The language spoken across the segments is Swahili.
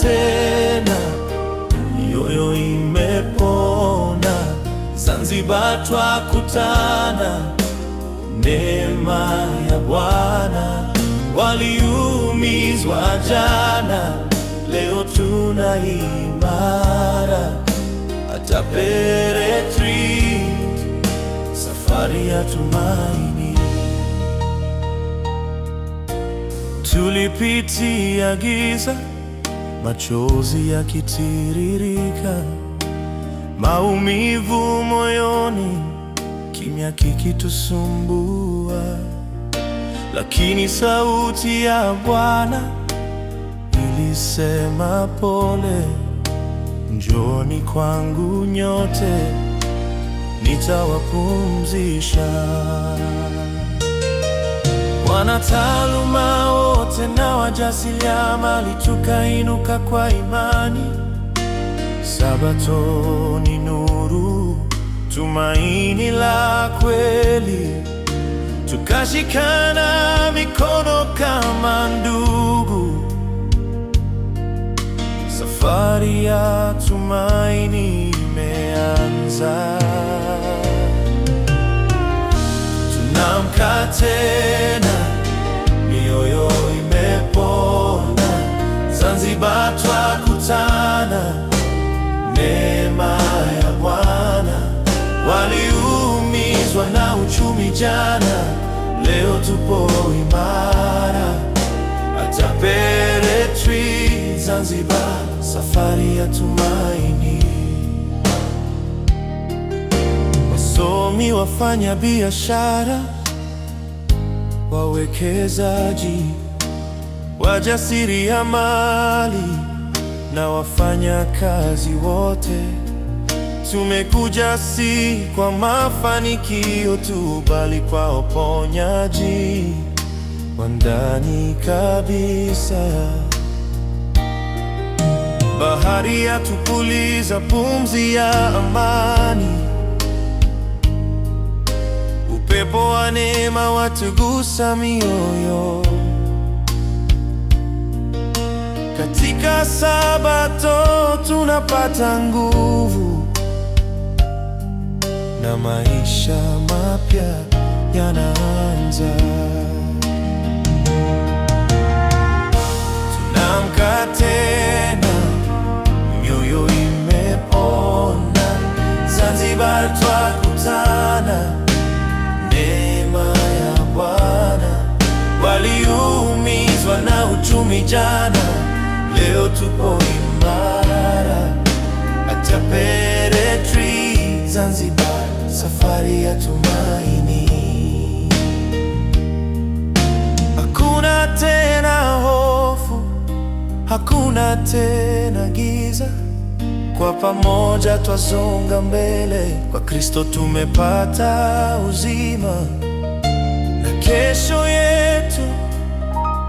Tena, mioyo imepona. Zanzibar twakutana, neema ya Bwana. Waliumizwa jana, leo tuna imara. Atape Retreat, safari ya tumaini. Tulipitia giza, machozi yakitiririka, maumivu moyoni, kimya kikitusumbua, lakini sauti ya Bwana ilisema pole, njooni kwangu nyote, nitawapumzisha. Wanataaluma wote na wajasiriamali tukainuka kwa imani. Sabato ni nuru, tumaini la kweli. Tukashikana mikono kama ndugu, safari ya tumaini imeanza. Tunaamka tena, mioyo imepona. Zanzibar twakutana, neema ya Bwana. Waliumizwa na uchumi jana, leo tupo imara. Atape Retreat Zanzibar, safari ya tumaini. Wasomi, wafanya biashara, wawekezaji, wajasiriamali na wafanya kazi wote, tumekuja si kwa mafanikio tu, bali kwa uponyaji wa ndani kabisa. Bahari yatupuliza pumzi ya amani, upepo wa neema watugusa mioyo. Katika Sabato tunapata nguvu na maisha mapya yanaanza. Tunaamka tena, mioyo imepona. Zanzibar twakutana, neema ya Bwana. Waliumizwa na uchumi jana, leo tupo imara. Atape Retreat Zanzibar, safari ya tumaini. Hakuna tena hofu, hakuna tena giza. Kwa pamoja twasonga mbele, kwa Kristo tumepata uzima, na kesho yetu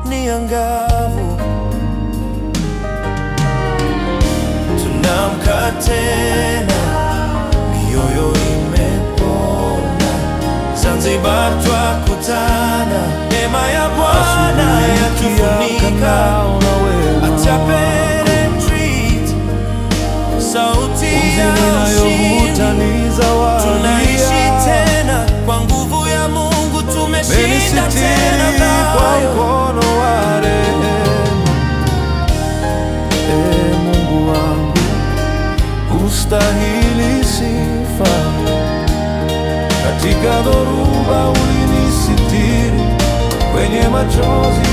ni angavu. Tunaamka tena, mioyo imepona. Zanzibar twakutana, neema ya Bwana Asubuhi nikiamka yatufunika. naona wema Atape wako. Retreat, sauti Pumzi ya ninayovuta ushindi. ni zawadi Tunaishi yako. tena kwa nguvu ya Mungu, tumeshinda tena Umenisitiri kwa nayo. mkono wa rehema. Ee Mungu wangu, ustahili sifa. Katika dhoruba ulinisitiri, kwenye machozi